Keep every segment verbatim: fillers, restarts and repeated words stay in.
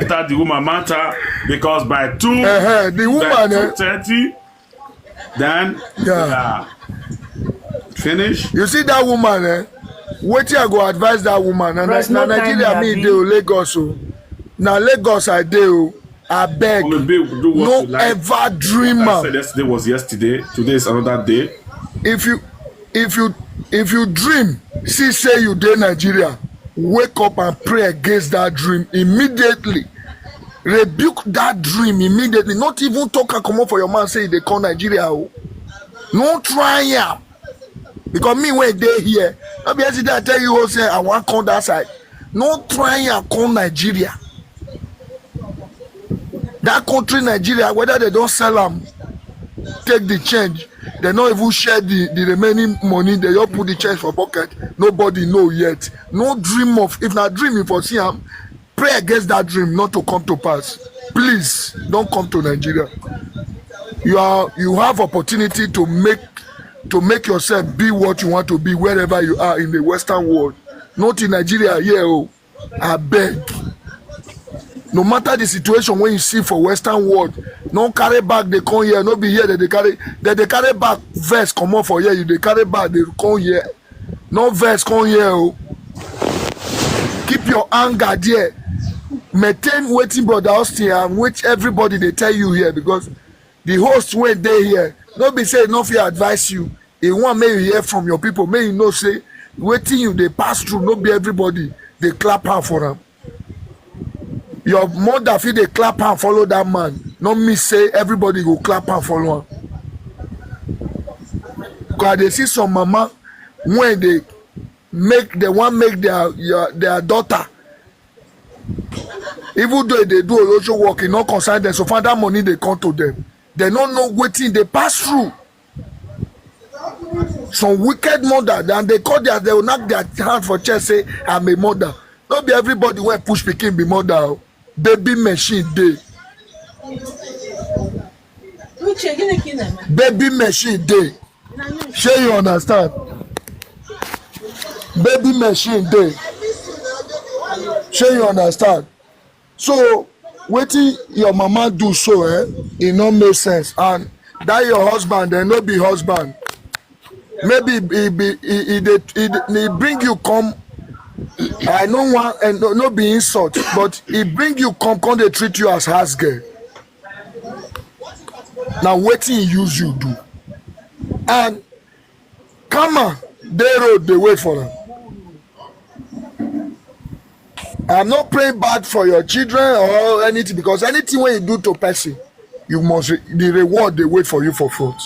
Enter the woman matter, because by two, Uh-huh. The by woman, two eh? thirty, then Yeah. yeah, finish. You see that woman, eh? Wetin I go advise that woman? Na, Bros, na no time Nigeria me, me abi? Dey o, Lagos o. Na Lagos I dey o. I beg. Mommy, babe, do what No you like. Ever dream I am. Said yesterday was yesterday. Today is another day. If you if you if you dream, see say you dey Nigeria, wake up and pray against that dream immediately. Rebuke that dream immediately. Not even talk and comot for your mind say you dey come Nigeria o. No try am. Because me wey dey here, no be yesterday I tell you say I wan come that side. No try am come Nigeria. That country Nigeria, whether they don sell am, take the change, they no even share the the remaining money, they just put the change for pocket. Nobody know yet. No dream of, if na dream you for see am, pray against that dream not to come to pass. Please don't come to Nigeria. You are you have opportunity to make to make yourself be what you want to be wherever you are in the Western world. Not in Nigeria here o. I beg. No matter the situation when you see for Western world, no carry bag they come here, no be here that they carry that they carry bag vest come up for here, you they carry bag they come here. No vest come here o. Keep your anger there. Maintain waiting brother Austin and which everybody they tell you here, because the host wey dey here no be say no fit advise you. He want make you hear from your people, make you know say wetin you dey pass through no be everybody dey clap hand for am. Your mother fit dey clap hand follow that man, no mean say everybody go clap hand follow am. Because I dey see some mama when they make they wan make their your, their daughter, even though they do olosho work, e no concern them. So far that money dey come to them, they no know wetin they pass through. Some wicked mother, and they call their they will knock their hand for chest say I'm a mother. No be everybody wey push pikin be mother o. Baby machine dey. Baby machine dey. Shey you understand? Baby machine dey. Shey you understand? So wetin your mama do so, eh, e no make sense. And that your husband, eh, no be husband. Maybe he be he, he, dey- he, dey- he bring you come. I no want and no, no be insult, but he bring you come come dey treat you as house girl. Na wetin he use you do, and karma dey road dey wait for am. I'm not praying bad for your children or anything, because anything wey you do to person, you must re- the reward dey wait for you for front.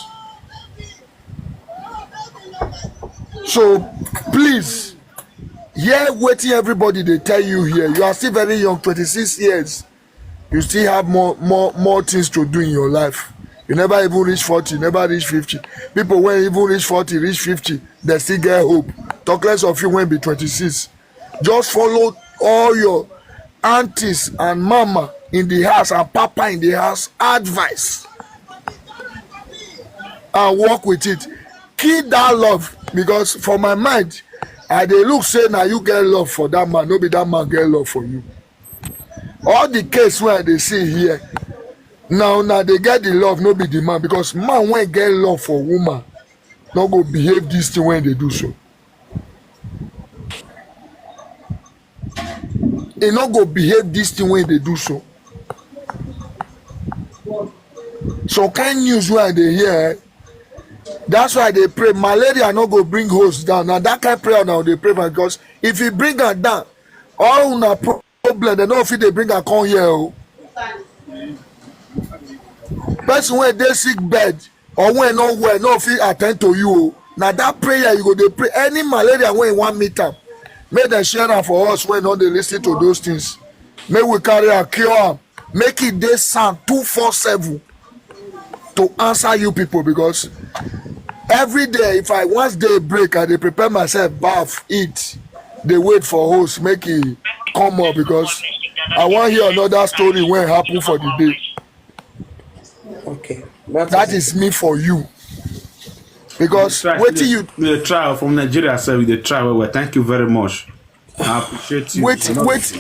So please hear wetin everybody dey tell you here. You are still very young, twenty-six years. You still have more more more things to do in your life. You never even reach forty, you never reach fifty. People wey even reach forty, reach fifty, they still get hope. Talk less of you wey be twenty-six. Just follow all your aunties and mama in the house and papa in the house advice and work with it. Keep that love, because for my mind, I dey look say na you get love for that man, no be that man get love for you. All the case wey I dey see here, now now they get the love, no be the man, because man wey get love for woman no go behave this thing wey they do so. E no go behave this thing wey they do so. Some kind news wey I dey hear, eh, that's why I dey pray malaria no go bring host down. Na that kind prayer una dey pray for, because if e bring am down, all una problem dem no fit dey bring am come here o. Person wey dey sick bed or wey no well no fit attend to you o. Na that prayer you go dey pray. Any malaria wey you wan meet am, make dem share am for us wey no dey listen to those things. Make we carry am cure am. Make e dey sound two four seven to answer you people, because every day if I once day break, I dey prepare myself, baff, eat, dey wait for host make e come up, because I wan hear another story wey happen for the day. Okay. That, That is me for you. Because Try- wetin you we dey try from Nigeria, sir. We dey try well, well. Thank you very much. I appreciate you. wait You know, wait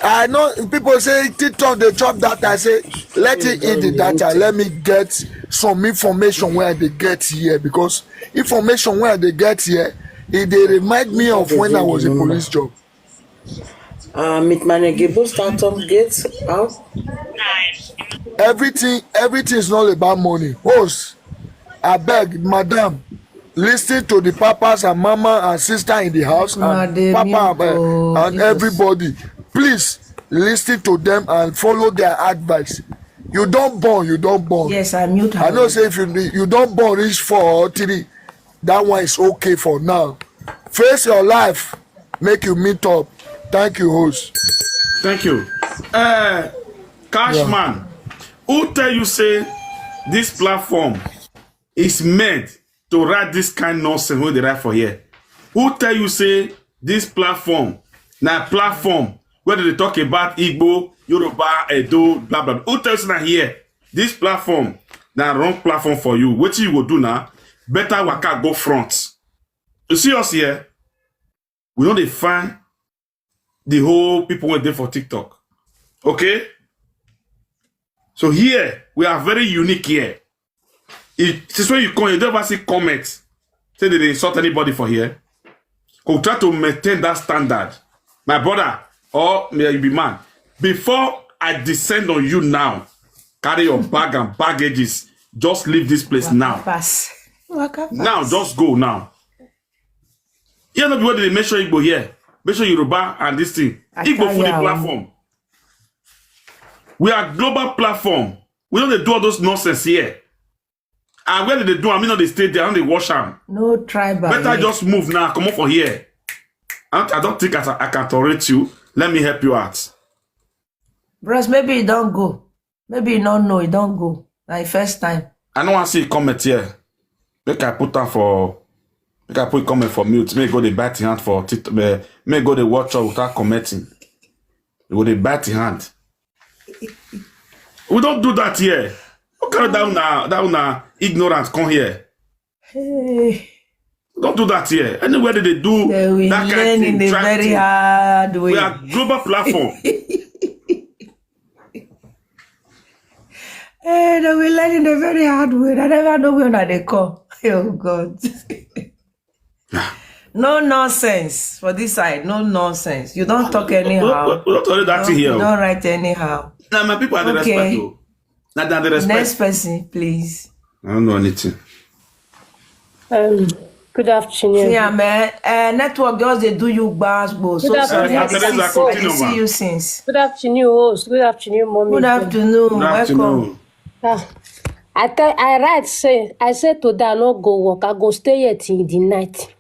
I know people say TikTok dey chop data. I say let it eat the data. Let me get some information where they get here, because information where they get here, it they remind me of when I was a police job. Uh, mit meiner Geburtstag gate out. Everything, everything is not about money. Host, I beg, madam, listen to the papas and mama and sister in the house and papa and, uh, and everybody. Please listen to them and follow their advice. You don't born, you don't born. Yes, I mute her. I know say if you you don't born reach four or three, that one is okay for now. Face your life, make you meet up. Thank you, host. Thank you. Uh, Cashman, who tell you say this platform is meant to write this kind nonsense wey dey write for here? Who tell you say this platform na platform where they talk about Igbo, Yoruba, Edo, blah blah? Who tell you say na here? This platform na wrong platform for you. Wetin you go do now? Better waka go front. You see us here? We no dey find the whole people wey dey for TikTok. Okay? So here, we are very unique here. It, since when you come, you never see comments say they dey insult anybody for here. We try to maintain that standard. My brother, or may you be man. Before I descend on you now, carry your bag and baggages. Just leave this place now. Pass. Waka Now, pass. Just go now. Here no be where they mention Igbo here. Mention Yoruba and this thing. Igbo for the Ataya o. Platform. We are global platform. We don't dey do all those nonsense here. And where they do, I mean, no, they stay there, and they wash am. No tribal. Better Yeah. Just move now. Come up for here. I don't, I don't think I, I can tolerate you. Let me help you out. Bros, maybe you don't go. Maybe you don't know. You don't go. Na your first time. I no wan see comment here. Make I put am for. Make I put comment for mute. Make go dey bite hand for tit. Make go dey watch out without commenting. You go dey bite hand. We don't do that here. You carry down now. That una ignorant come here. Hey, Don't do that here. Anywhere that they do they will that kind of learn thing, in a try very to- hard way. We are global platform. Eh, they will learn in a very hard way. I never know when they come. Oh God. No nonsense for this side. No nonsense. You don't talk anyhow. We, we, we don't tolerate that Don't, thing here. You don't write anyhow. Now my people are the Okay. Respect you. Now they are the respect. Next person, please. I don't know anything. Um, good afternoon. See, man. Uh, network just they do you gbasgbo. So Good sorry. I afternoon. dey Teresa, see, I dey continue, see ma. You since. Good afternoon, host. Good afternoon, mommy. Good afternoon. Good Welcome. Afternoon. Ah, I tell I write say I say today I no go work. I go stay here till the night.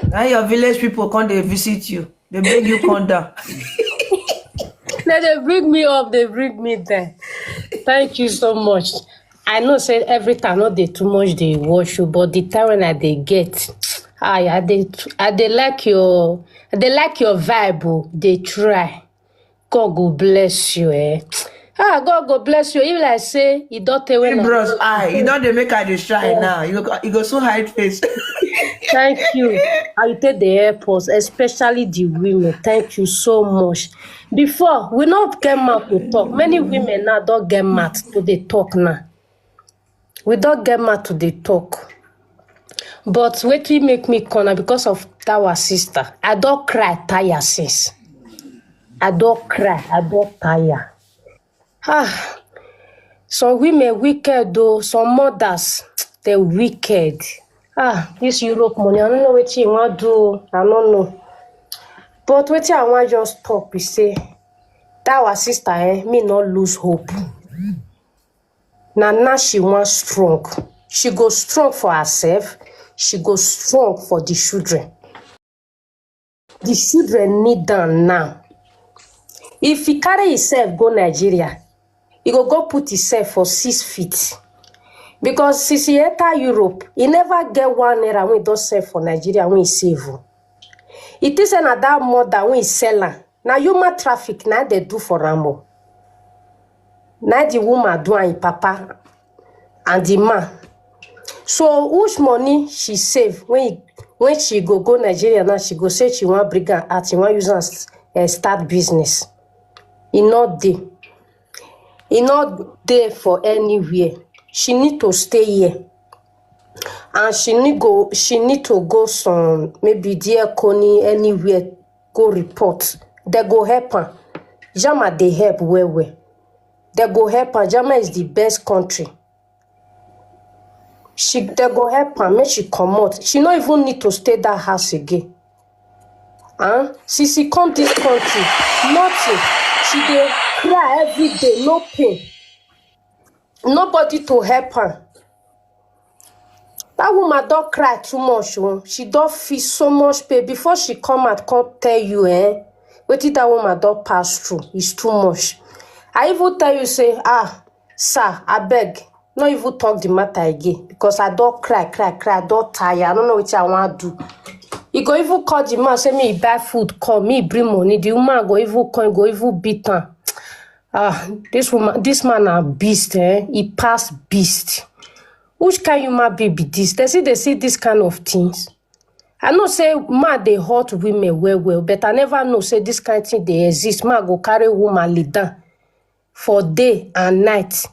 Now your village people come they visit you. They bring you come down. Now they bring me up, they bring me down. Thank you so much. I know say every time not they too much they watch you, but the time when I they get, I I they I they like your I they like your vibe. Oh, they try. God go bless you, eh? Ah, God go bless you. If like say you don't tell when I- Bros, I you don't they make her dey shy now. You go you go so hide face. Thank you. I take the airports, especially the women. Thank you so much. Before, we not get mouth to talk. Many women now don't get mouth to the talk now. We don't get mouth to the talk. But wetin make me corner because of that our sister. I don't cry tire since. I don't cry. I don't tire. Ah, some women wicked though. Some mothers they wicked. Ah, this Europe money. I don't know what you want do. I don't know. But what I want just talk we say that our sister eh, me not lose hope. Now now she wants strong. She go strong for herself. She go strong for the children. The children need them now. If he carry himself go Nigeria, he go go put himself for six feet. Because since he enter Europe, he never get one naira when he don sell for Nigeria when he save. He think say na that mother when he sell am. Na human traffic na they do for am o. Na the woman do am, him papa and the man. So which money she save when he, when she go go Nigeria now, she go say she wan bring am out, she wan use am uh, start business. E no dey. E no dey for anywhere. She need to stay here. And she need go she need to go some, maybe Diekoni, anywhere, go report. They go help am. Jama dey help well well. They go help am. Jama is the best country. She they go help am, make she comot. She no even need to stay that house again. Huh? Since she come this country, nothing. She dey cry every day, no pain. Nobody to help her. That woman don't cry too much. Oh. She don't feel so much pain. Before she come out, come tell you, eh? What did that woman don't pass through? It's too much. I even tell you, say, ah, sir, I beg, not even talk the matter again because I don't cry, cry, cry, I don't tire. I don't know what I want to do. He go even call the man, say me buy food, come, me bring money. The woman go even come, go even beat her. Ah, this woman, this man a beast, eh? He pass beast. Which kind human being be this? They see, they see this kind of things. I know say man they hurt women well well, but I never know say this kind thing they exist. Man go carry woman lead down for day and night.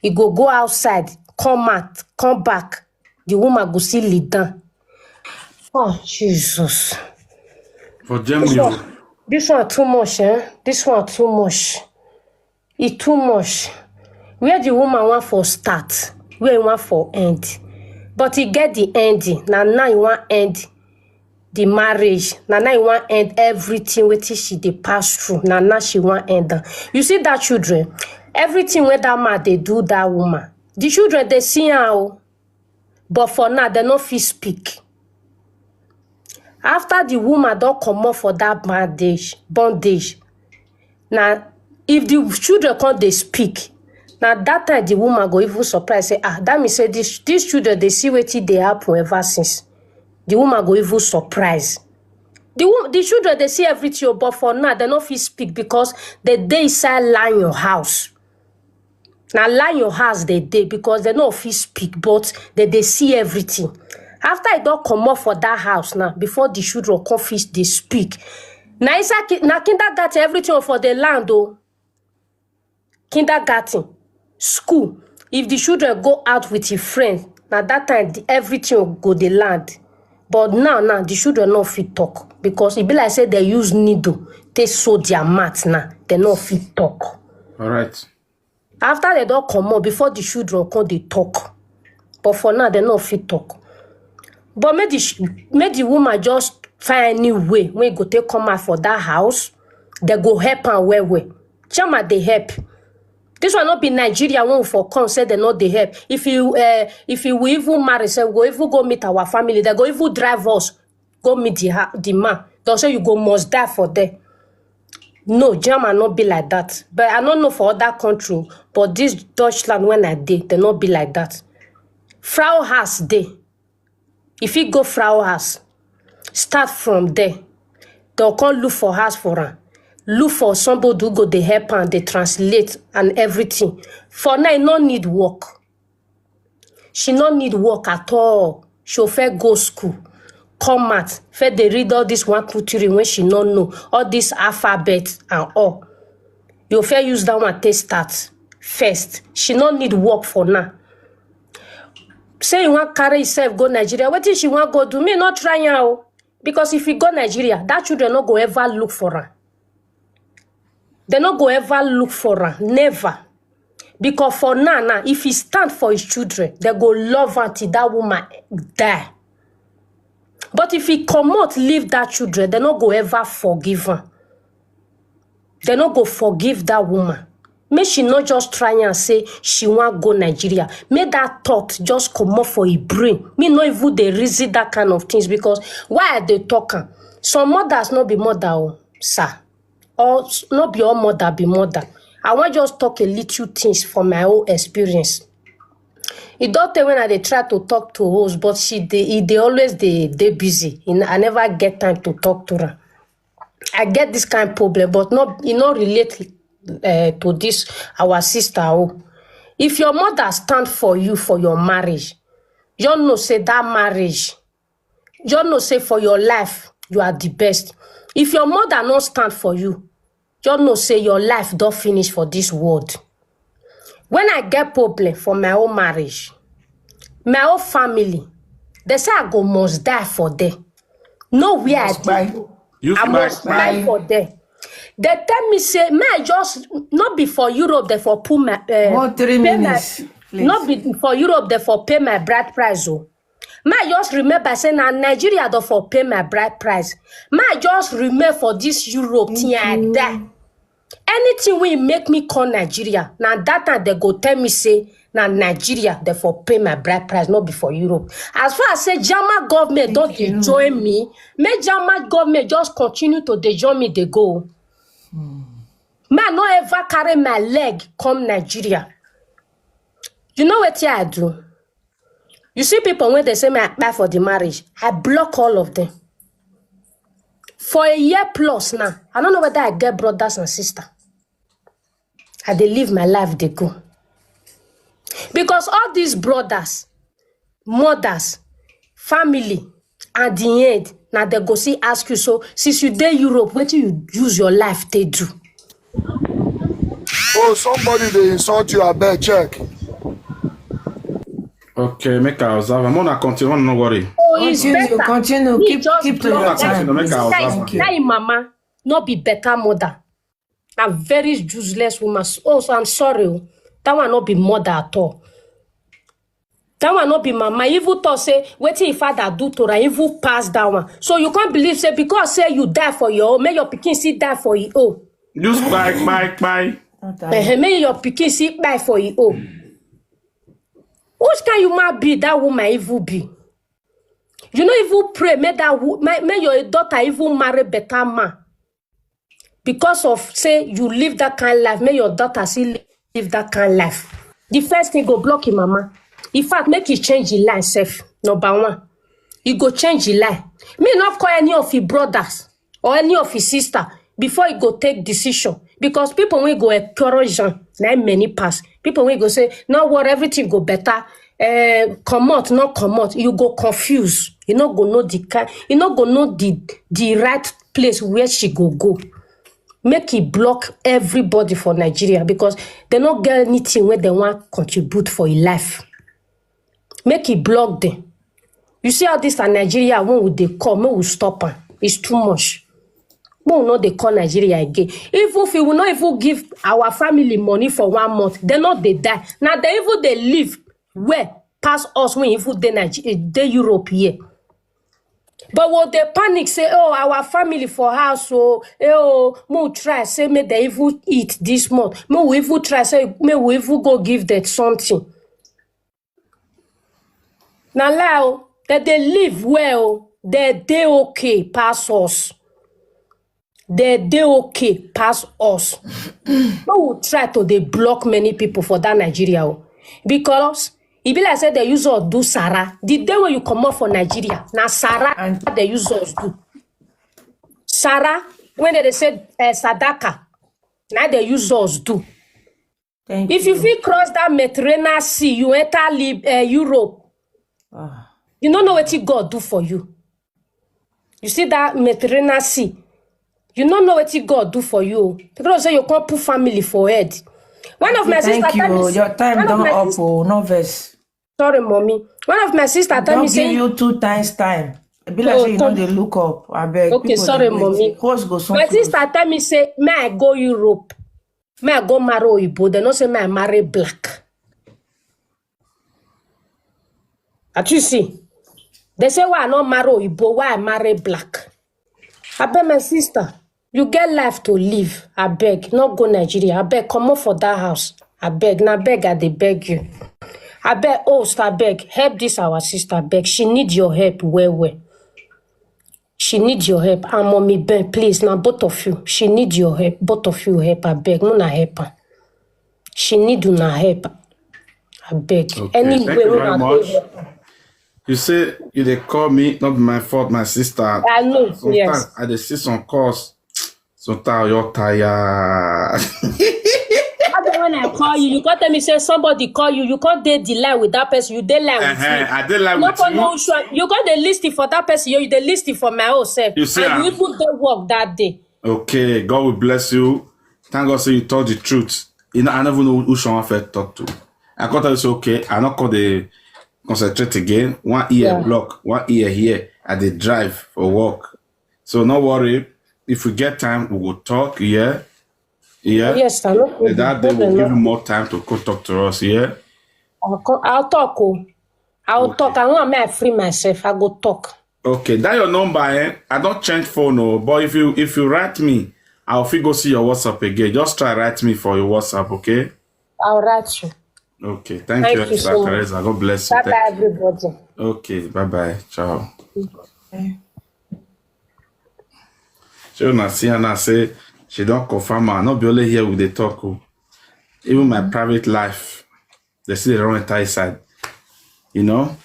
He go go outside, come out, come back. The woman go see lead down. Oh Jesus! For Germany, this one too much, eh? This one too much. E too much. Where the woman want for start, where he want for end. But he get the ending. Now now he want end the marriage. Now now he want end everything wetin she dey pass through. Now now she want end am. You see that children, everything where that man they do that woman, the children they see her. Oh. But for now, they no fit speak. After the woman don't come up for that bandage, bondage, now, if the children come they speak, now that time the woman go even surprise say, ah, that means say this, these children they see wetin they happen ever since. The woman go even surprise. The, the children they see everything, oh, but for now they no fit speak because they dey inside line your house. Now line your house they dey because they no fit speak, but they they see everything. After I don't come up for that house now, before the children come fit they speak. Now inside now kindergarten, everything for the land, oh. Kindergarten, school. If the children go out with a friend, now that time the, everything go the land. But now now the children no fit talk because it be like say they use needle, they sew their mat now. They no fit talk. All right. After they don't come up, before the children come they talk. But for now, they no fit talk. But make the, make the woman just find any way when go take come out for that house. They go help and well well. Chama they help. This one not be Nigeria one for come say they not they help. If you uh, if you will even marry, say we go even go meet our family, they go even drive us. Go meet the, the man. They'll say you go must die for there. No, German not be like that. But I don't know for other country, but this Deutschland when I did, they not be like that. Frau has day. If you go Frau has, start from there. They'll call look for house for her. Look for somebody who go they help and they translate and everything. For now, no need work. She no need work at all. She fair go school, come out, fair they read all this one two three when she no know all this alphabet and all. You fair use that one take start first. She no need work for now. Say you want carry yourself go Nigeria. What if she want go do? Me not try now because if you go Nigeria, that children not go ever look for her. They no go ever look for am, never. Because for now, now, if he stand for his children, they go love am till that woman die. But if he comot, leave that children, they no go ever forgive am. They no go forgive that woman. Make she not just try and say she want go Nigeria. Make that thought just come up for a brain. Me not even they reason that kind of things because why are they talking? Some mothers not be mother, oh, sir. Or not be all mother be mother. I want just talk a little things from my own experience. E don't tell when I they try to talk to host, but she they, they always they they busy. I never get time to talk to her. I get this kind of problem, but not you know relate uh, to this our sister. Oh, if your mother stand for you for your marriage, you know say that marriage, you know say for your life you are the best. If your mother not stand for you, just know say your life don finish for this world. When I get problem for my own marriage, my own family, they say I go must die for them. No where I dey, I must die for them. They tell me say, may I just, not be for Europe, they for put my, uh, One three minutes, please. Not be for Europe, they for pay my bride price. Oh, may I just remember say na Nigeria don for pay my bride price. May I just remain for this Europe till I die. Anything wey make me come Nigeria, na that time they go tell me say na Nigeria they for pay my bride price, not be for Europe. As far as say German government don dey join me, make German government just continue to dey join me dey go. May I no ever carry my leg come Nigeria. You know wetin I do? You see people when they say me I kpai for the marriage, I block all of them. For a year plus now, I don't know whether I get brothers and sisters. I dey live my life dey go. Because all these brothers, mothers, family, at the end, now they go see ask you, so since you dey Europe, wetin you use your life take do? Oh, somebody dey insult you, abeg check. Okay, make I observe. I'm gonna continue. No worry. Oh, it's Continue, better. continue. Me Keep, just keep to block your am. time, Make please. I That is, observe. that is mama, not be better mother. A very useless woman. Oh, so I'm sorry. Oh. That one not be mother at all. That one not be mama. Even thought say, wetin him father do to her, even pass that one. So you can't believe say because say you die for your own, may your pikin still die for your own. Use bye, bye, bye. Not that Eh, may your pikin still die for your own. Which kind you might be that woman even be? You know, even pray, may that wo- may, may your daughter even marry better man. Because of say you live that kind life, may your daughter still live that kind life. The first thing go block him mama. In fact, make he change his life self. Number one, he go change his life. Me not call any of his brothers or any of his sister before he go take decision. Because people will go encourage him, like many pass. People will go say, no worry, everything go better. Uh, come out, not come out. You go confuse. You not go know the kind. You not go know the the right place where she go go. Make it block everybody for Nigeria because they not get anything where they want contribute for your life. Make it block them. You see how this are Nigeria when we they come, we will stop am. It's too much. We will not they call Nigeria again. Even if we will not even give our family money for one month, they not they die. Now they even they live where pass us when even they Nigeria, they Europe here. But what they panic say, oh, our family for house, so eh, oh, mo try say may they even eat this month. May we even try say may we even go give them something. Now, now that they live well, they they okay pass us. They they okay pass us. But we try to they block many people for that Nigeria, oh. Because if be like say they use us do Sarah, the day when you come up for Nigeria, now Sarah And- they use us do. Sarah, when they say uh, Sadaka, now they use us do. Thank If you feel cross that Mediterranean Sea, you enter Lib- uh, Europe. You don't know what God do for you. You see that Mediterranean Sea. You don't know what God do for you. Because say you can't put family for head. One of my sister Thank tell me you. say- Your time one of don't my up. sis- Oh, no verse. Sorry, mommy. One of my sister tell Don't me give say you two times time. Be like Oh, say you know come- they look up. I beg. Okay, People sorry, dey wait. mommy. Host go soon My close. Sister tell me say may I go Europe. May I go marry Oyibo. They not say may I marry black. At you see, they say why I not marry Oyibo, why I marry black. I beg my sister, you get life to live. I beg, not go Nigeria. I beg, come up for that house. I beg, now beg, I they beg you. I beg, host, I beg, help this our sister. I beg, she need your help. Well, well. She need your help. And mommy Ben, please, now both of you. She need your help. Both of you help. I beg, no na help her. She need una help. I beg. Okay, Anyway, thank you we very na much. take help her. You say you they call me, not be my fault, my sister. I know. Sometimes Yes. I dey see some calls. Sometimes you're tired. How about when I call you, you can't tell me say somebody call you. You can't date the line with that person. You date line with Uh-huh, me. I did like No with for you. No sure. You got the list for that person. You the list for my own self. You see, And you ah. Even dey work that day. Okay, God will bless you. Thank God say you talk the truth. You know, I never know who someone first talk to. I come tell you say, okay, I not call the concentrate again. One ear Yeah. block, one ear here. I dey drive for work. So no worry. If we get time, we will talk. Yeah. Yeah. Yes, I know. That day we'll give you more time to come talk to us. Yeah. I'll, co- I'll talk. Oh. I'll Okay. talk. I want me I free myself. I go talk. Okay, that your number, eh? I don't change phone, oh. But if you if you write me, I'll fit go see your WhatsApp again. Just try write me for your WhatsApp, okay? I'll write you. Okay, thank Thank you, you Sister so much. Teresa. God bless you. Bye Thank bye, you. everybody. Okay, bye bye. Ciao. So now see and I say she don't confirm her. Not be only here with the talk. Oh. Even my private life, they see the wrong entire side. You know?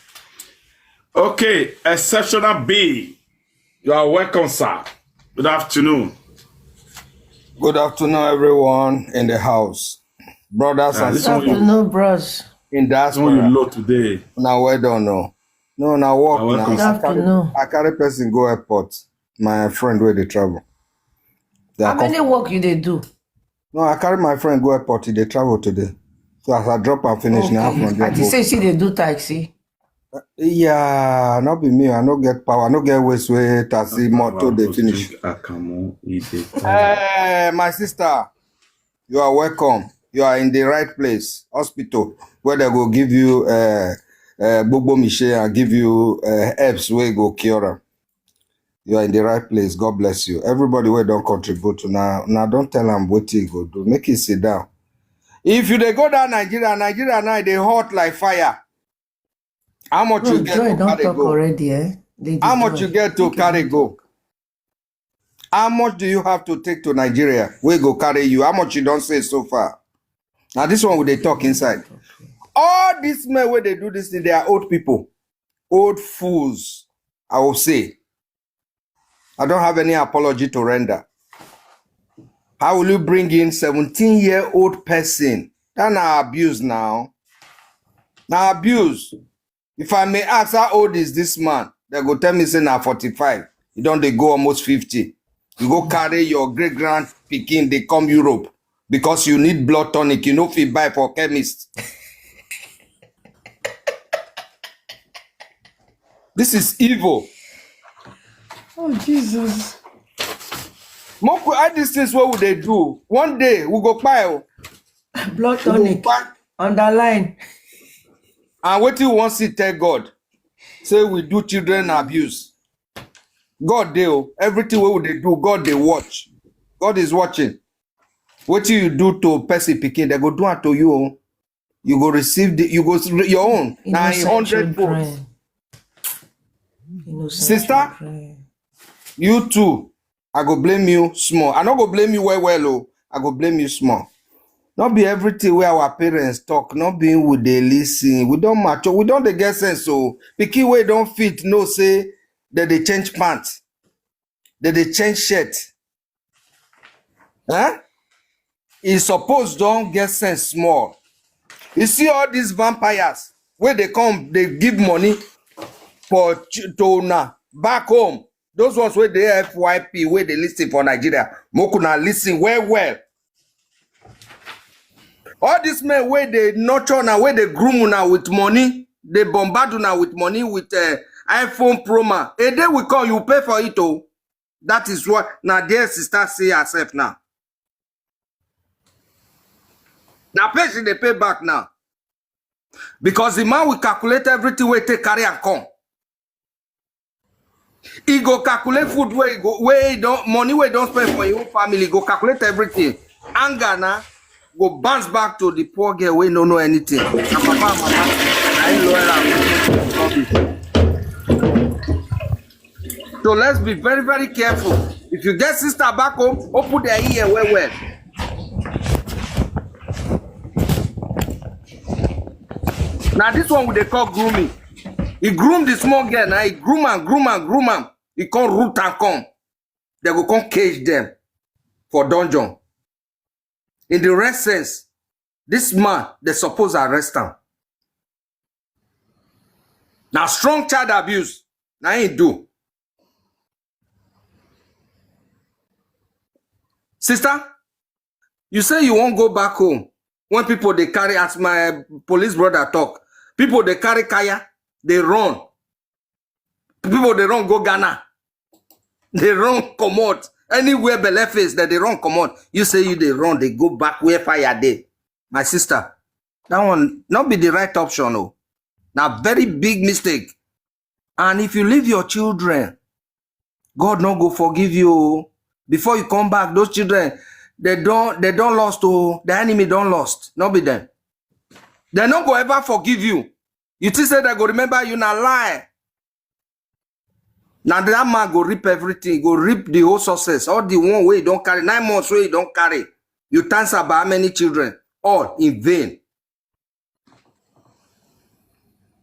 Okay, exceptional B. You are welcome, sir. Good afternoon. Good afternoon, everyone in the house. Brothers Ah, and this sisters one you, Afternoon, bros. in this one you diaspora. low today. Now, well done, no. No, now work You're now. welcome, Good sir. I carry, afternoon. I carry person go airport. My friend where they travel. They How are many comfortable. work you they do? No, I carry my friend go airport. They travel today. So as I drop and finish now Okay. from I there just go. say see they do taxi. Yeah, not be me. I no get power. I no get waste way taxi motor they finish. Akamu, he dey tell Eh, my sister, you are welcome. You are in the right place. Hospital, where they go give you uh, uh, gbogbo miche and give you uh, herbs where go cure am. You are in the right place. God bless you. Everybody where don't contribute now. Now don't tell them what you go do. Make it sit down. If you they go down Nigeria, Nigeria now they hot like fire. How much you Bro, get Joy to don't carry talk go? already, eh? Lady How much Joy. you get to Make it carry don't go? talk. How much do you have to take to Nigeria? We go carry you. How much you don't say so far? Now this one would they talk inside. All these men where they do this thing, they are old people, old fools. I will say, I don't have any apology to render. How will you bring in seventeen year old person? That na abuse now. Now abuse. If I may ask, how old is this man? They go tell me say na forty-five. You don't they go almost fifty. You go carry your great grand pikin, they come Europe because you need blood tonic. You know if you buy for chemist. This is evil. Oh, Jesus. Moko, all these things what would they do? One day we go buy. oh. Blood We go tonic. buy. Underline. And what you want to tell God? Say we do children abuse. God dey oh, everything we would they do, God they watch. God is watching. What you do to person pikin, they go do it to you. Oh. You go receive the, you go s- your own. Now in Innocent hundred folds. children. Innocent Sister, children. you too. I go blame you small. I not go blame you well, well, oh. I go blame you small. Not be everything where our parents talk, not be we they listen. We don't mature, we don't they get sense. So pikin we don't fit, no say that they change pants, that they change shirt. Huh? He suppose don't get sense small. You see all these vampires where they come, they give money for ch- to now back home. Those ones where they F Y P, where they listen for Nigeria. Mokuna listen well, well. All these men where they nurture now, where they groom now with money, they bombard now with money with uh, iPhone Pro Max. A day will come, you pay for it oh. That is what now dear sister see herself now. Now pay she they pay back now. Because the man will calculate everything we take carry and come. He go calculate food where he go where he don't money where he don't spend for your own family. Go calculate everything. Anger na go bounce back to the poor girl wey no know anything. Na papa and mama na him loyal am. So let's be very very careful. If you get sister back home, open their ear well well. Now this one we dey call grooming. He groom the small girl now. He groom and groom and groom am. He come root and come. They go come cage them for dungeon. In the rest sense, this man, they suppose arrest am. Now strong child abuse, now he do. Sister, You say you wan go back home when people dey carry, as my police brother talk, people dey carry kaya, dey run. People dey run go Ghana, dey run comot. Anywhere belle face, dem dey run comot. You say you dey run, dey go back where fire dey. My sister, that one no be the right option o. Na very big mistake. And if you leave your children, God no go forgive you o. Before you come back, those children, they don, they don lost o. The enemy don lost. No be them. They no go ever forgive you. You think say they go remember you? Na lie. Na that man go reap everything, go reap the whole success, all the one wey you don carry, nine months wey you don carry. You times am by how many children? All in vain.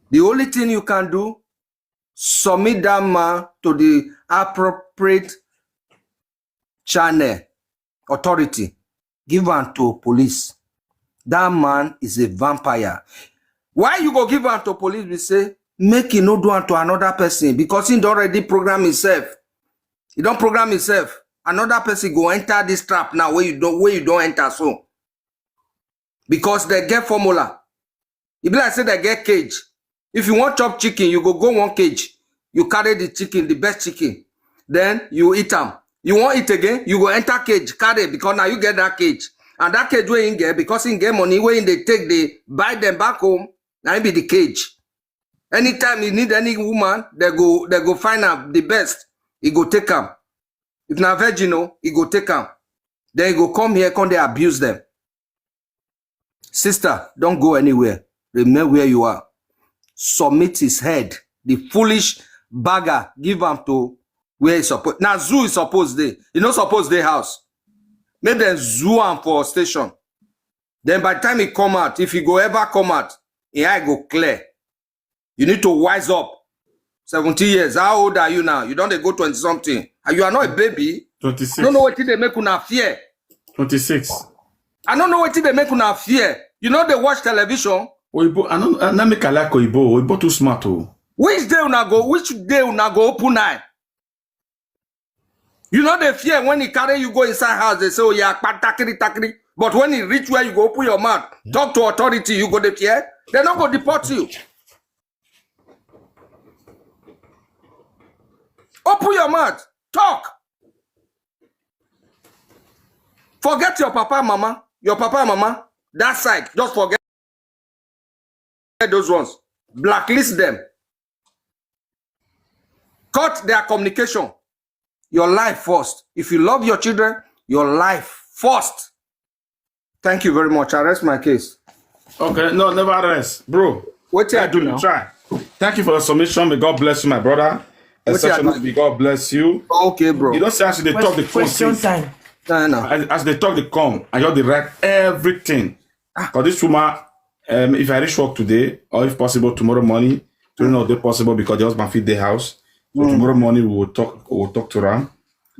The only thing you can do, submit that man to the appropriate channel, authority, give am to police. That man is a vampire. Why you go give am to police? We say make he no do am to another person, because he don already program himself. He don program himself. Another person go enter this trap now where you don, where you don enter so. Because they get formula. E be like say they get cage. If you wan chop chicken, you go go one cage. You carry the chicken, the best chicken. Then you eat am. You wan eat again, you go enter cage, carry, because now you get that cage. And that cage wey he get, because he get money wey he dey take, dey buy them back home. Na him be the cage. Anytime he need any woman, they go, they go find am the best. He go take am. If na virgin o, he go take am. Then he go come here, come dey abuse them. Sister, don't go anywhere. Remain where you are. Submit his head. The foolish bagger, give am to where he suppose. Na zoo he suppose dey. He no suppose dey house. Make dem zoo am for station. Then by the time he come out, if he go ever come out, him eye go clear. You need to wise up. Seventeen years. How old are you now? You don dey go twenty something. And you are not a baby. I twenty-six. No know wetin dey make una fear. twenty-six. I no know wetin dey make una fear. You no dey watch television. Oyibo, I no, I no make I like Oyibo. Oyibo too smart o. Which day una go, which day una go open eye? You no dey fear when he carry you go inside house, they say, "Oh yeah, kpa takiri takiri." But when he reach where you go open your mouth, talk to authority, you go dey fear. They no go deport you. Open your mouth, talk. Forget your papa and mama, your papa and mama, that side, just forget those ones. Blacklist them. Cut their communication. Your life first. If you love your children, your life first. Thank you very much. I rest my case. Okay, no, never rest, bro. Wetin I do You now? Try. Thank you for the submission. May God bless you, my brother. Wetin I Exceptional. do? May God bless you. Okay, bro. You don't say as they talk the phone Question since. Time. No, no. As, as they talk the come, I just dey write everything. For this woman, um, if I reach work today, or if possible tomorrow morning, today not dey possible because the husband fit dey house. So tomorrow morning we will talk. We will talk to her.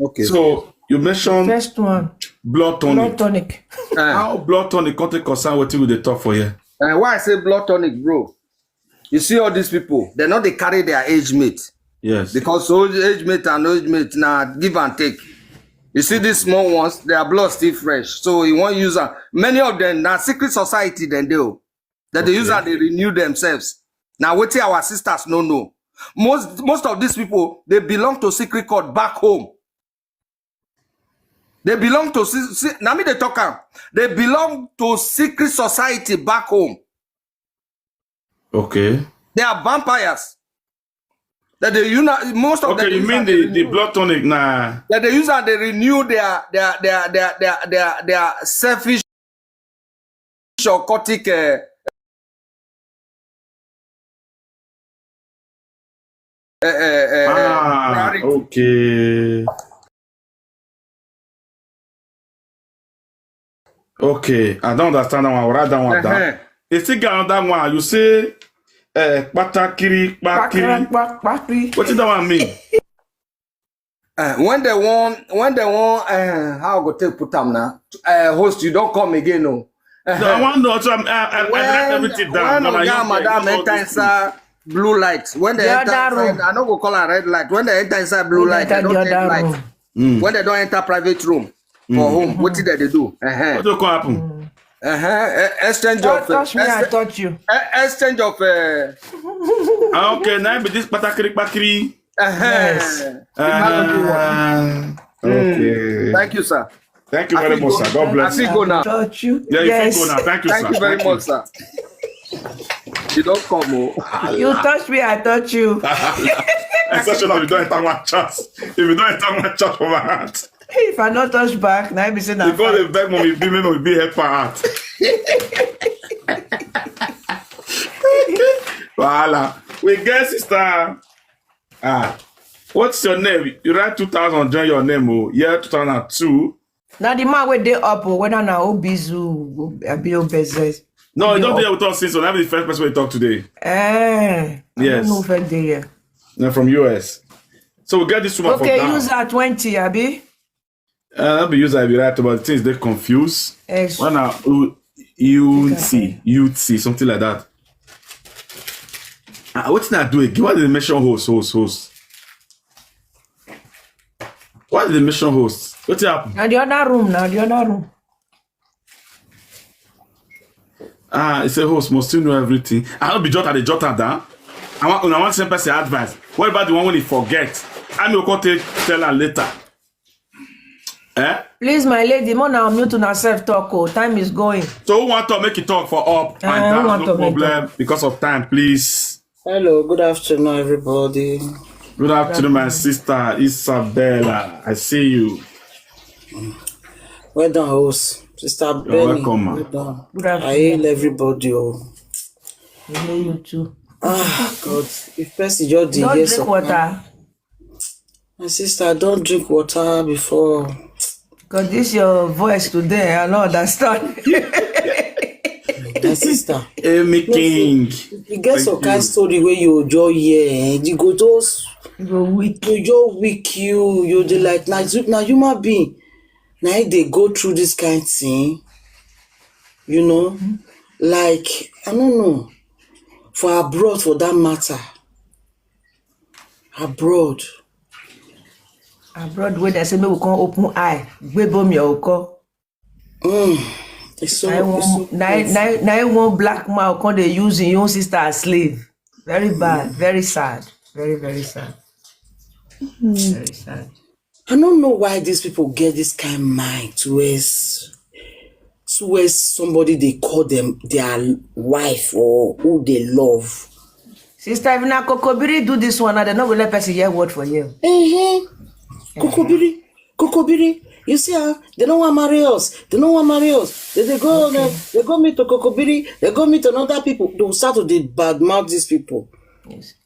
Okay. So you mentioned First one, blood tonic. Blood tonic. Uh, How blood tonic come take concern wetin we dey talk for here? uh, why I say blood tonic, bro? You see all these people, they no dey carry their age mate. Yes. Because old age mate and old age mate na give and take. You see these small ones, their blood still fresh. So you wan use am. Many of them na secret society dem dey o. That they use Okay. am dey renew themselves. Na wetin our sisters no know. Most, most of these people, they belong to secret cult back home. They belong to se-, se-, na me dey talk am. They belong to secret society back home. Okay. They are vampires. That they uni-, most of Okay, them you use mean am the, dey the renew. Blood tonic na That they use and they renew their, their, their, their, their, their, their, their selfish or occultic, uh, uh, uh, uh, Ah, priority. Okay. Okay, I don't understand that one. I'll write that one down. Uh-huh. You still get another one. You say, uh, patakiri, Pakiri, pakiri. pak-, pakiri. What does that one mean? Uh, when they want, when they want, uh, how I go take put am now? Uh, host, you don't come again, no. No, I want to. So I'm, I, I, I write everything down. When Now, I Oga use and Madam all enter these inside blue light, when they The enter other inside, room. I no go call her red light. When they enter inside blue When they light, they enter don't the take other light. Room. Mm. When they don't enter private room, for home, wetin dem dey do? Uh-huh. What do come happen? Uh-huh. Eh, exchange Don't of uh, touch me, I ex- touch you. eh, exchange of uh, Ah, okay, now be this patakiri pakiri. uh-huh. Yes. Uh, okay. Thank you, sir. Thank you I very fit much, go. Sir. God I bless fit you. Go now. Touch you. Yeah, you Yes. can go now. Thank you, Thank sir. You very Thank you. Much, sir. You don't come, oh. You touch me, I touch you. Exception of you don't enter one chance. If you don't enter one chance for my heart. If I not touch back, now be say na Because fight. They beg mommy, be me, mommy, be help her out. Voila. We get sister. Ah, what's your name? You write two thousand, join your name. Oh, year two thousand two. Now the man wey dey up, oh, whether na Obizu, Abi Obeze. No, you Yeah. Don't be with us since. So that'll be the first person we talk today. Eh, I Yes. Don't know if I dey here. They're from U S. So we get this woman Okay, from down. User twenty, Abi. Uh, be user, I be right about things they confuse. Yes. When I you see, you see something like that. Uh, what did I do again? What did they mention host, host, host? What did they mention host? What happened? Now the other room, now the other room. Ah, it's a host, must you know everything? I don't be jot at the jot down. I want, I want same person advice. What about the one when he forget? I may go take tell her later. Eh? Please, my lady, more now mute on herself talk. Oh, time is going. So who want to make it talk for up? Ah, who want to make talk? Because of time, please. Hello, good afternoon, everybody. Good afternoon, my sister Isabella. I see you. Well done, host. Sister Benny, Welcome, ma. Well done. Good I afternoon. Hail everybody. Oh. I hail you too. Ah, God. If person just dey Don't hear drink some water. My sister, don't drink water before. Because this your voice today, I don't understand. My sister. Amy King. You get some kind story where you just hear, eh? You go just You go weak. You just weak you. You dey like now. Now human being. Now they go through this kind thing. You know, like I don't know. For abroad, for that matter. Abroad. Abroad where they say me we can't open eye. Gbebo mi oko. Mm. It's so, Na it's so one, na, na, na one black man come dey use him own sister as slave. Very bad, very sad, very very sad, very sad. I don't know why these people get this kind of mind towards towards somebody they call them their wife or who they love. Sister, if na kokobiri do this one, now they no go let person hear word for you. Eh, kokobiri, kokobiri. You see, ah, they don't want marry us. They don't want marry us. They, they go, they, they go meet to kokobiri. They go meet another people. They will start to dey badmouth these people.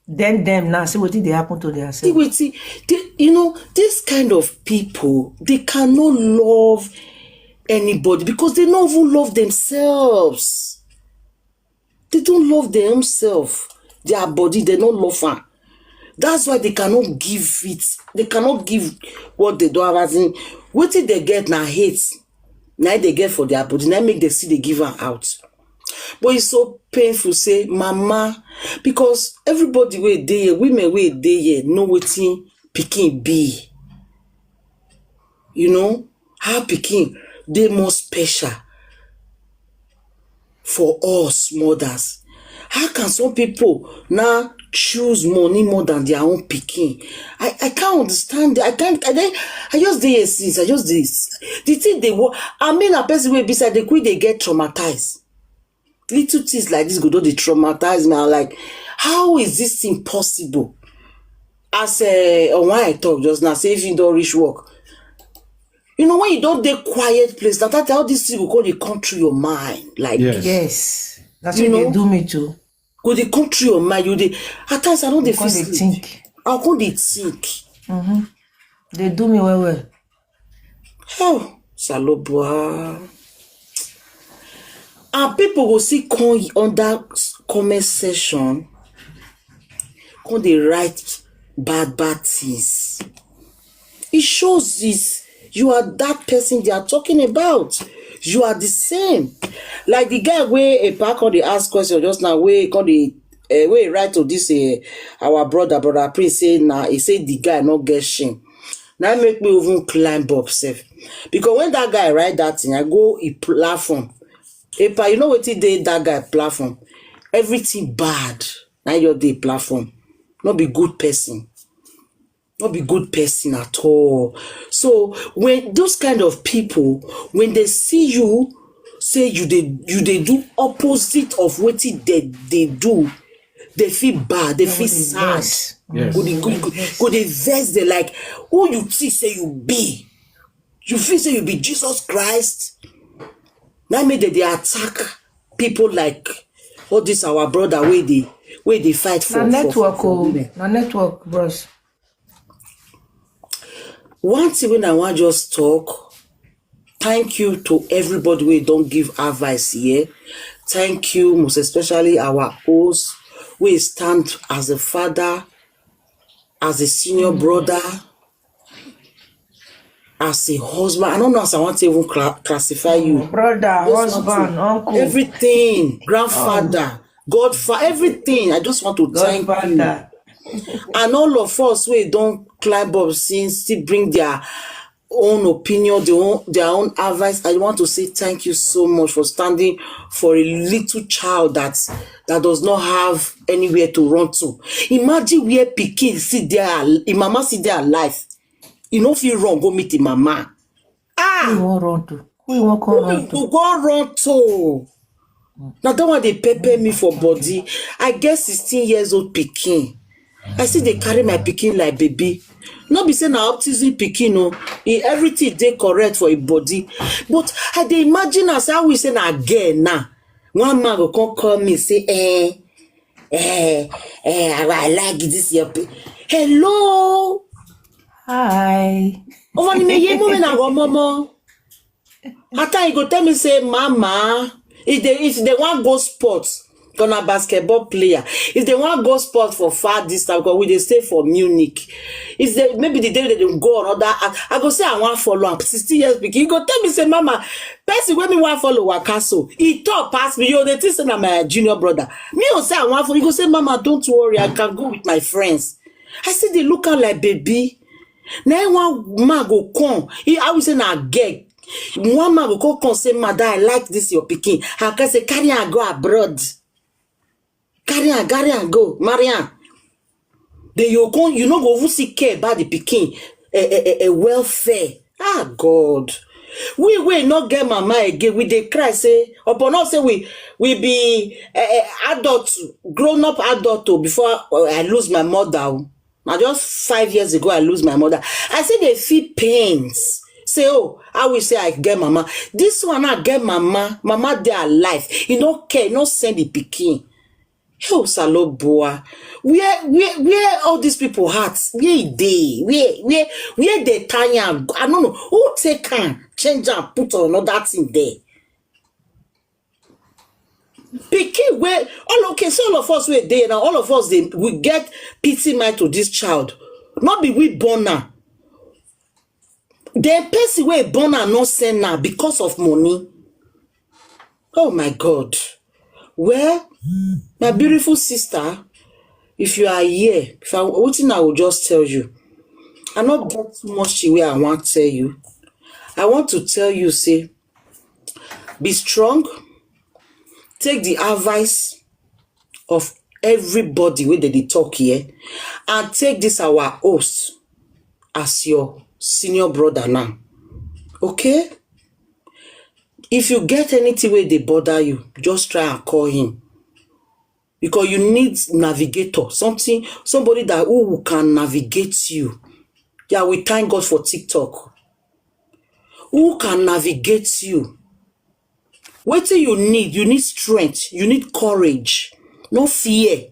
Then them now see what did they happen to See themselves? wetin they, you know, this kind of people, they cannot love anybody because they don't even love themselves. They don't love themselves. Their body, they don't love her. That's why they cannot give it. They cannot give what they don't have. As in, what did they get now? Hate. Now they get for their body. Now make them see they give her out. But it's so painful, say, mama, because everybody wey dey here, women wey dey here, know wetin pikin be. You know, how pikin dey more special for us mothers. How can some people now choose money more than their own pikin? I, I can't understand. I can't. I, dey- I just dey here since. I just dey. The thing they work. I mean, a person wey be say they quick they get traumatized. Little things like this go don dey traumatize me. I'm like, how is this thing possible? As uh, on why I talk just now, say if you don't reach work, you know when you don't dey quiet place, that that all this thing will call dey come through your mind. Like Yes. Yes, that's You what they know? Do me too. Go dey come through your mind. You dey at times I don't dey Come feel dey sleep. Think. I come dey think. They do me well well. Oh, Saloboa. And people go see come under comment section, come dey write bad bad things. It shows this you are that person they are talking about. You are the same. Like the guy where a park on the ask question just now, where come the uh, where he write to this uh, our brother, brother Prince say now he say the guy not get shame. Now make me even climb up sef. Because when that guy write that thing, I go e platform. Epa, you know wetin dey that guy platform? Everything bad. Now your day platform. Not be good person. Not be good person at all. So when those kind of people, when they see you, say you dey you dey do opposite of wetin they they do, they feel bad, they feel sad. Go dey go go- go dey vex. They like, who you think say you be? You feel say you be Jesus Christ? Now make they dey attack people like all this our brother wey dey wey dey fight for Na for- network for o, women. Na network, bros. One thing wey I wan just talk, thank you to everybody wey don give advice here. Thank you, most especially our host, wey stand as a father, as a senior brother, as a husband. I don't know as I want to even cla- classify you. Brother, Just want husband, to- uncle. Everything, grandfather, godfather, everything. I just want to thank you. Godfather. And all of us wey don climb up since, still bring their own opinion, their own, their own advice. I want to say thank you so much for standing for a little child that that does not have anywhere to run to. Imagine where pikin sit there, im mama sit there alive. E no fit run go meet im mama. Who you wan run to? Who you wan come run to? To go run to. Na that one dey pepper me for body. I get sixteen years old pikin. I still dey carry my pikin like baby. No be say na autism pikin o. E everything dey correct for im body. But I dey imagine as how we say na girl now. One man go come call me say, eh, eh, eh, I, I like this your pi-, hello. Hi. Over the me ye moving na go momo. At time you go tell me say, mama, if they if they want go sports, gonna basketball player. If they want go sport for far distance, because we dey stay for Munich. If they maybe the day they dey go another, I, I go say I want follow up. Sixteen years pikin, you go tell me say, mama, person wey me want follow waka so. He talk pass me. You dey think say na my junior brother. Me go say I want follow. You go say, mama, don't worry, I can go with my friends. I see they look am like baby. Na him one man go come. He I will say na girl. One man go come come say, mother, I like this your pikin. I can say carry am go abroad. Carry am, carry am go, marry am. Then you come, you no go even see care about the pikin, a, a, a, a welfare. Ah God. We we not get mama again. We dey cry say upon us say we we be uh, adult, grown up adult o, before uh, I lose my mother. O. Na just five years ago I lose my mother. I say they feel pains. Say oh, I will say I get mama. This one I get mama. Mama dey alive. You no care, no send the pikin. Oh, Saloboa. Where where where all these people hearts? Where e dey? Where where where they tie am? I don't know. Who take am, change am, put on another thing there? Pikin wey all okay, so all of us wey dey now, all of us dey we get pity mind to this child. Not be we born am. The person wey born am no send am because of money. Oh my God. Well, my beautiful sister, if you are here, if I, wetin I will just tell you. I no get too much thing wey I wan tell you. I want to tell you say, be strong, take the advice of everybody wey dey dey talk here, and take this our host as your senior brother now. Okay? If you get anything wey dey bother you, just try and call him. Because you need navigator, something, somebody that who can navigate you. Yeah, we thank God for TikTok. Who can navigate you? Wetin you need? You need strength. You need courage. No fear.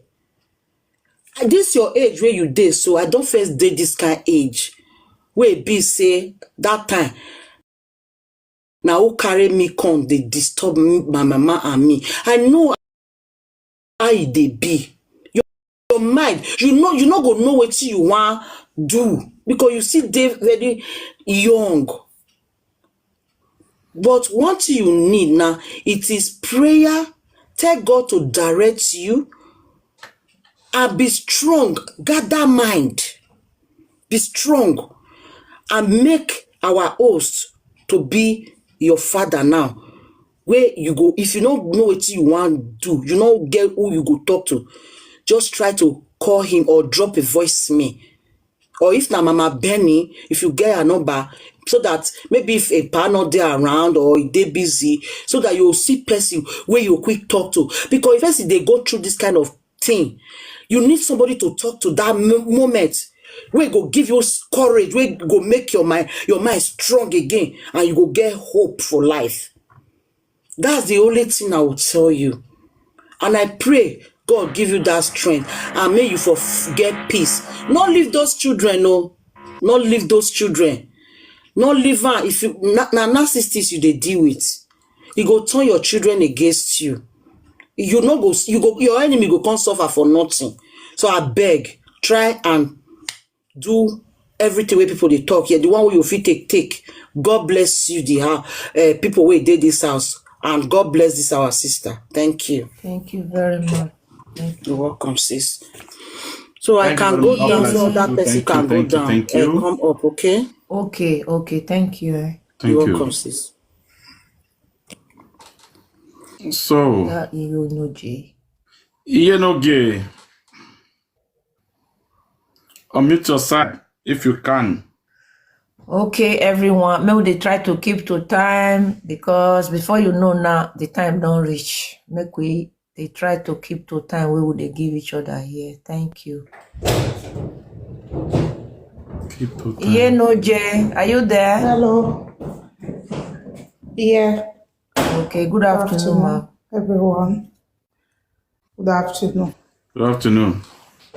At this your age where you dey, so I don't first dey this kind age. Wey be say that time na who carry me come dey disturb me, my mama and me. I know how e dey be. Your, your mind, you know, you no go know wetin you wan do because you still dey very young. But one thing you need now, it is prayer. Tell God to direct you and be strong. Gather mind. Be strong. and make our host to be your father now. Wey you go, if you no know wetin you wan do, you no get who you go talk to, just try to call him or drop a voice me. Or if na Mama Benny, if you get her number, so that maybe if a pa no dey around or e dey busy, so that you see person wey you quick talk to. Because if person dey go through this kind of thing, you need somebody to talk to that mo- moment, wey go give you s- courage, wey go make your mind your mind strong again, and you go get hope for life. That's the only thing I will tell you. And I pray God give you that strength and may you for f- get peace. Not leave those children, no. Not leave those children. Not leave her. If you na, na narcissist you dey deal with, e go turn your children against you. You no go, you go, your enemy go come suffer for nothing. So I beg, try and do everything wey people dey talk here. The one wey you fit take, take. God bless you, the uh, people wey dey this house, and God bless this our sister. Thank you. Thank you very much. Thank You're welcome, sis. So I Thank you can very go much. God down, bless so you that too. person Thank you, can go thank you, down. thank Eh, you. come up, okay? Okay, okay, thank you. Eh. Thank You're you. welcome, sis. So, That you know, Jay. Iyenoge, unmute your side if you can. Okay, everyone. May we dey try to keep to time because before you know now, the time don't reach. Make we dey try to keep to time. We will dey give each other here. Thank you. Keep to time. Iyenoge, are you there? Hello. Yeah. Okay, good afternoon, ma. Everyone. Good afternoon. Good afternoon.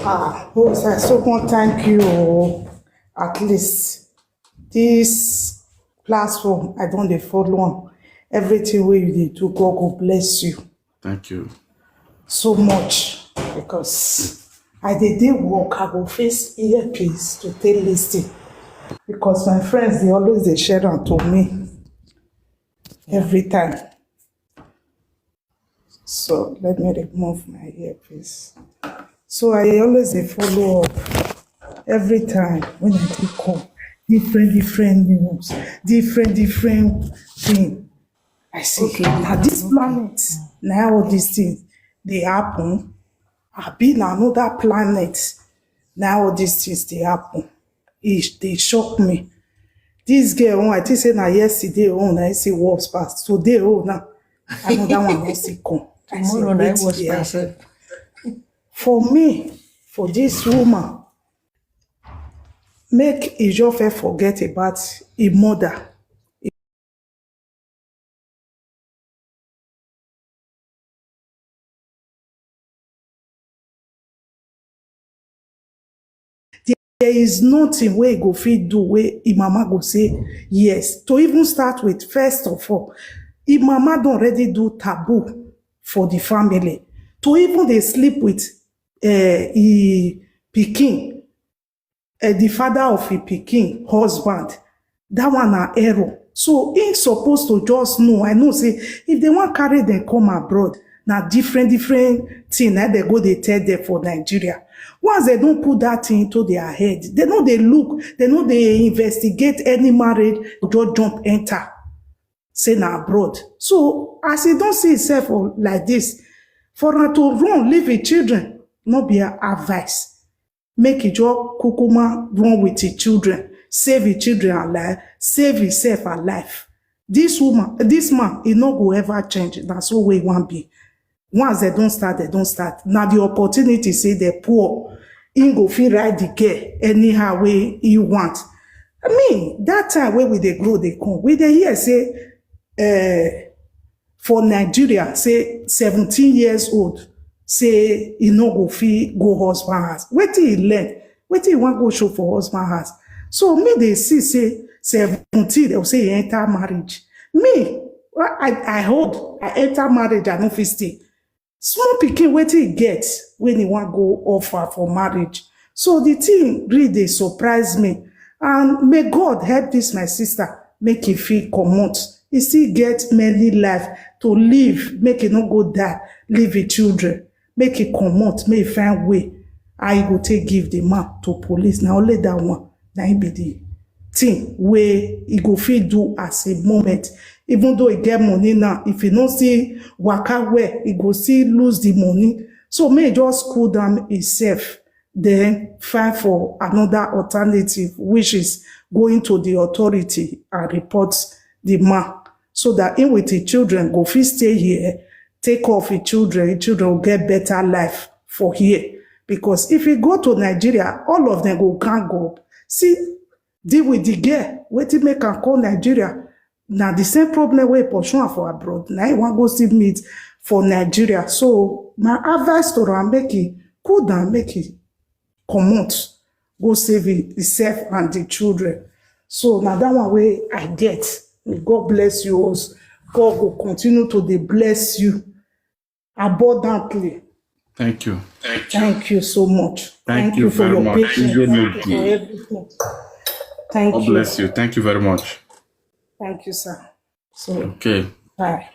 Ah, oh, so I so want thank you. At least this platform, I don't dey follow on. Everything wey you dey do, God go bless you Thank you. so much because I dey dey work, I go face earpiece to take listen because my friends they always they share am to me every time. So let me remove my earpiece. So I always dey follow up every time when I dey call different different news, different different thing. I say, Okay, na this planet, na all these things dey happen. Abi na another planet, na all these things dey happen. E dey shock me. This girl own, I think say na yesterday own, na I see worse pass. Today own now, another one don still come. I say, Tomorrow na "Wetin was dey happen?" myself. For me, for this woman, make e just first forget about e mother. There is nothing wey e go fit do wey e mama go say yes. To even start with, first of all, e mama don already do taboo for the family. To even dey sleep with uh, e pikin, uh, the father of e pikin husband, that one na error. So he supposed to just know. I know say if they wan carry them come abroad, na different different thing na they go dey tell them for Nigeria. Once they don put that thing into their head, they no dey look, they no dey investigate any marriage, just jump enter. Say na abroad. So as he don see himself for like this, for am to run leave him children, no be advice. Make e just kukuma run with him children, save him children alive, save himself alive. This woman, this man, he no go ever change. Na so wey e wan be. Once they don start, they don start. Na the opportunity say they poor. He go fit ride the girl anyhow wey he want. I mean, that time wey we dey grow, dey come, we dey hear say, uh, for Nigeria, say seventeen years old, say he no go fit go husband house. Wetin he learn? Wetin he wan go show for husband house? So me dey see say seventeen, they go say he enter marriage. Me, I, I hold, I enter marriage, I no fit stay. Small pikin, wetin he get when he wan go offer for marriage? So the thing really dey surprise me. And may God help this my sister, make e fit comot. E still get many life to live, make e no go die, leave e children, make e comot, make e find way how e go take give the man to police. Na only that one, na im be the thing wey e go fit do as a moment. Even though e get money now, if e no still waka well, e go still lose the money. So make e just cool down himself, then find for another alternative, which is going to the authority and report the man, so that him with him children go fit stay here, take care of him children, him children go get better life for here. Because if e go to Nigeria, all of them go gang up. See, deal with the girl, wetin make am come Nigeria? Na the same problem wey e pursue am for abroad, na him wan go still meet for Nigeria. So my advice to am, make e cool down, make e comot, go save him- himself and the children. So na that one wey I get. May God bless you all. God go continue to dey bless you abundantly. Thank you. Thank you so much. Thank you for very your much. patience. Iye Thank you for meji. Everything. Thank God you. Bless you. Thank you very much. Thank you, sir. So, Okay. Bye.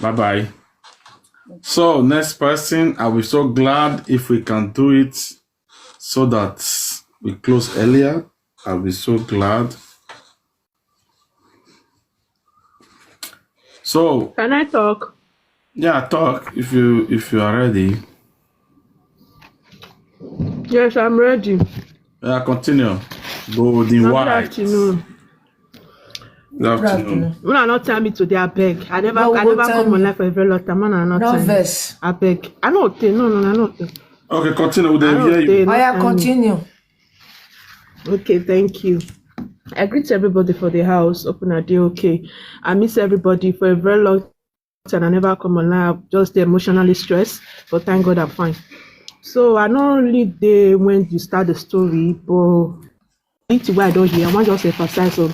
Bye bye. So, next person, I'll be so glad if we can do it so that we close earlier. I'll be so glad. So, Can I talk? Yeah, talk if you if you are ready. Yes, I'm ready. Yeah, continue. Golden Good White. Afternoon. Good afternoon. Una not tell me today, I beg. I never, No, I go never tell come on me. Life for a very long time. Una not No tell me. Verse. I beg. I know. Tell, no, no, no, no. Okay, continue. We I dey know. Hear you. Tell, no, Oya, tell me. Continue. Okay, thank you. I greet everybody for the house. Open a day, okay. I miss everybody for a very long time. I never come online. I'm just emotionally stressed, but thank God I'm fine. So I know only day when you start the story, but anything wey I don hear, I wan just emphasize on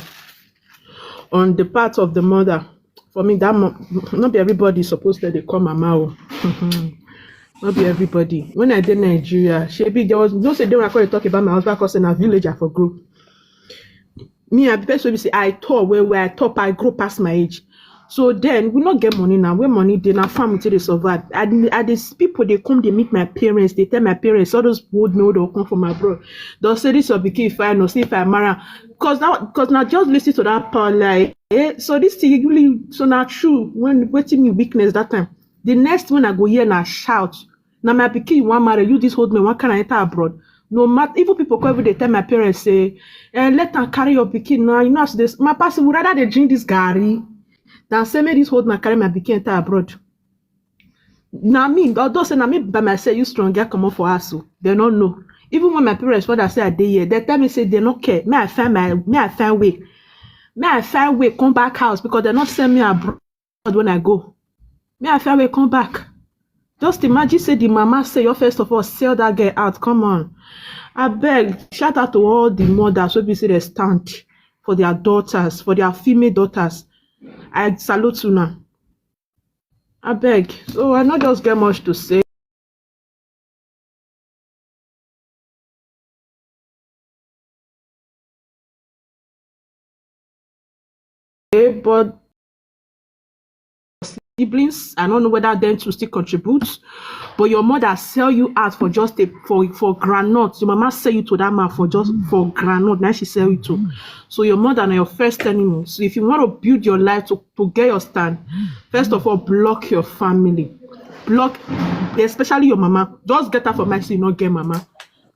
on the part of the mother. For me, that mo- not be everybody supposed to dey call mama o. Not be everybody. When I dey Nigeria, shebi there was no say day when I come dey talk about my husband, cause na village I for grow. Me, I be person wey be say I tall well well, I top, I grow past my age. So then we no get money now. Where money dey, na farm we take dey survive. I dey, I dey see people dey come dey meet my parents, dey tell my parents, all those old men wey dey come from abroad. They'll say, "This your pikin fine, or say if I marry am." Cause now, cause now just listen to that power lie. Eh? So this thing really, so na true. When wetin me weakness that time. The next when I go hear na shout. Na my pikin you wan marry, you this old man wan carry enter abroad. No matter, even people come every day tell my parents say, eh, "Let am carry your pikin now." You know as this, my person would rather dey drink this garri than say make this old man carry my pikin enter abroad. Na me, although say na me by myself, you strong girl comot for house o. They no know. Even when my parents, father say I dey here, they tell me say they no care. May I find my, may I find way. May I find way come back house because they not send me abroad when I go. May I find way come back. Just imagine say the mama say you first of all sell that girl out. Come on. I beg, shout out to all the mothers wey be say they stand for their daughters, for their female daughters. I salute you now. I beg. So I not just get much to say. Eh, but siblings, I don't know whether them to still contribute, but your mother sell you out for just a, for for groundnut. Your mama sell you to that man for just for groundnut. Now she sell you to. So your mother na your first enemy. So if you want to build your life to, to get your stand, first of all, block your family. Block, especially your mama. Just get her for my, so you not get mama.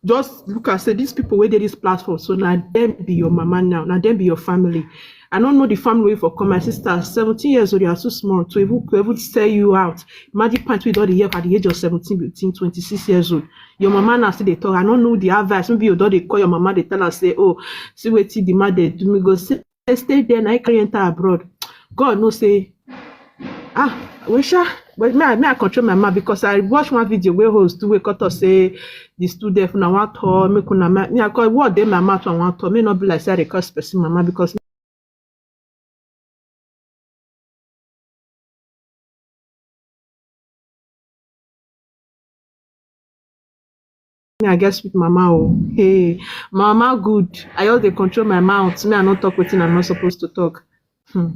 Just look and say these people wey dey this platform, so na them be your mama now, na them be your family. I don't know the family wey for come. My sister, seventeen years old, you are too small to even, to even sell you out. Imagine point wey you don dey hear at the age of seventeen, eighteen, twenty-six years old. Your mama now still dey talk. I don't know the advice. Maybe you don dey call your mama, dey tell her say, "Oh, see wetin the man dey do me." Go say, "Stay there, na I carry enter abroad." God know say, ah, well, sha, but me, I- me, I control my mouth because I watch one video where host do wake up to say the student na one talk, make una ma- me, I call what dey my mouth, I want to. May not be like say I dey curse person mama because me, I get sweet mama. Oh, hey, mama good. I just dey control my mouth. Me, I not talk wetin I'm not supposed to talk. Hmm.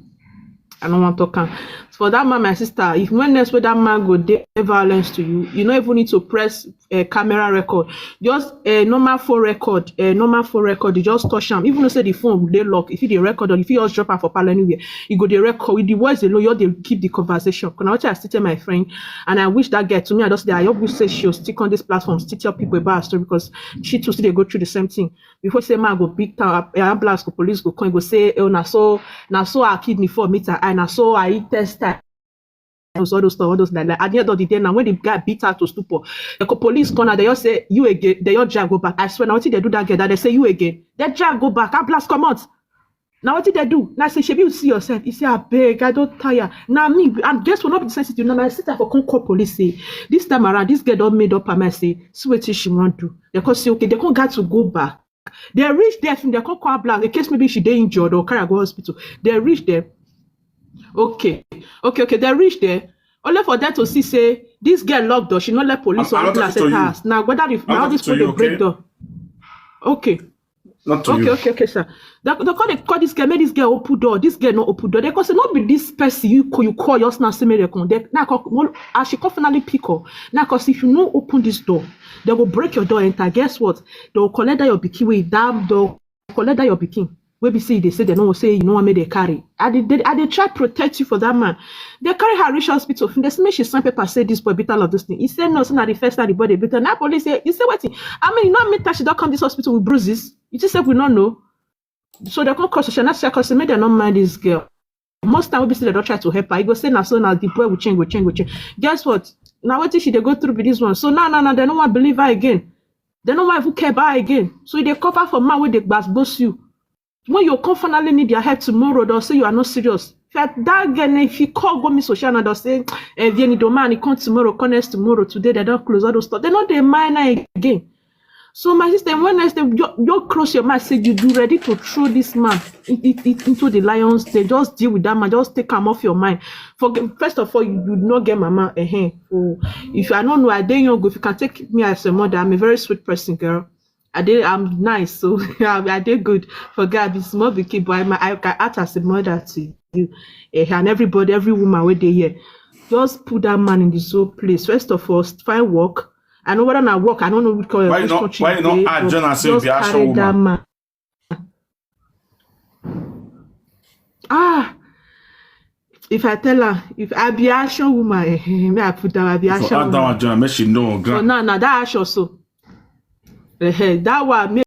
I don't want to come. For that man, my sister, if when next way that man go dey violence to you, you no even need to press a camera record. Just a normal phone record, a normal phone record. You just touch am. Even though say the phone dey lock, if you dey record or if you just drop am for pal anywhere, you go dey record with the voice alone. You dey keep the conversation. Can I still tell my friend? And I wish that girl to me. I just say I hope you say she'll stick on this platform, still tell people about her story because she too still dey go through the same thing. Before say man go beat her, ambulance go police go come go say oh na so na so her kidney fall meet her eye, na so I eat test time. All those stuff, all those like, like at the end of the day now when the guy beat her to stupor, the co- police corner they all say you again, they all drag go back. I swear now until they do that girl that they say you again, they drag go back. Ambulance come out. Now what did they do? Now I say, Shebi, you see yourself. You say, I beg, I don't tire. Now me, and guess what? Not be sensitive. Now I sit there for come call police. Say this time around, this girl don't made up her mind. Say, see what she want do. They come say, okay, they come got to go back. They reach there, from they come call black in case maybe she dey injured or carry her go hospital. They reach there. Okay, okay, okay. They reach there. Only for them to see say this girl locked door. She not let police or ambulance pass. Now whether if now this people they break door. Okay. Not to okay, you. Okay, okay, sir. They, they call they call this girl, make this girl open door. This girl not open door. They call say not be this person you call you call your now say make they come. They now call one as she call finally pick up. Now cause if you no open this door, they will break your door enter. Guess what? They will collect that your pikin with that door. Collect that your pikin. Wey be say they say they no say you know what make they carry. I did they, I did try protect you for that man. They carry her reach hospital. They say make she sign paper say this boy beat all of this thing. He said no, so not the first time the boy they beat her. Now police say you say what? I mean, you know me that she don't come this hospital with bruises. You just said we don't know. So they come cross social now say cause make they not mind this girl. Most time we be say they don't try to help her. He go say now so now the boy will change, will change, will change. Guess what? Now what she they go through with this one. So now now now they no one believe her again. They no one even care about her again. So they cover for man with the glass boss you. When you come finally need their help tomorrow, they'll say you are not serious. If you are that girl, if you call go me social now, they'll say, eh, Vieni domani, come tomorrow, come next tomorrow, today they don't close all those stuff. They know they mind her again. So my sister, when next time you, you cross your mind, say you do ready to throw this man in- in- in- into the lions, they just deal with that man, just take him off your mind. For first of all, you do not get mama. Eh, oh, if I don't know, I dare you go. If you can take me as a mother, I'm a very sweet person, girl. I did. I'm nice, so I, I did good. For God, be small, be kid, but I, I can act as a mother to you, eh, and everybody, every woman where they here. Just put that man in this whole place. First of all, find work. I know whether na work. I don't know which, why you which not, country why you you not dey, add but John and say just be action carry that woman. Man. Ah, if I tell her, if I be action woman, eh, eh, may I put down, I be If you action add that woman. One, John, make she know. For now, now that action so. Eh, eh, that one,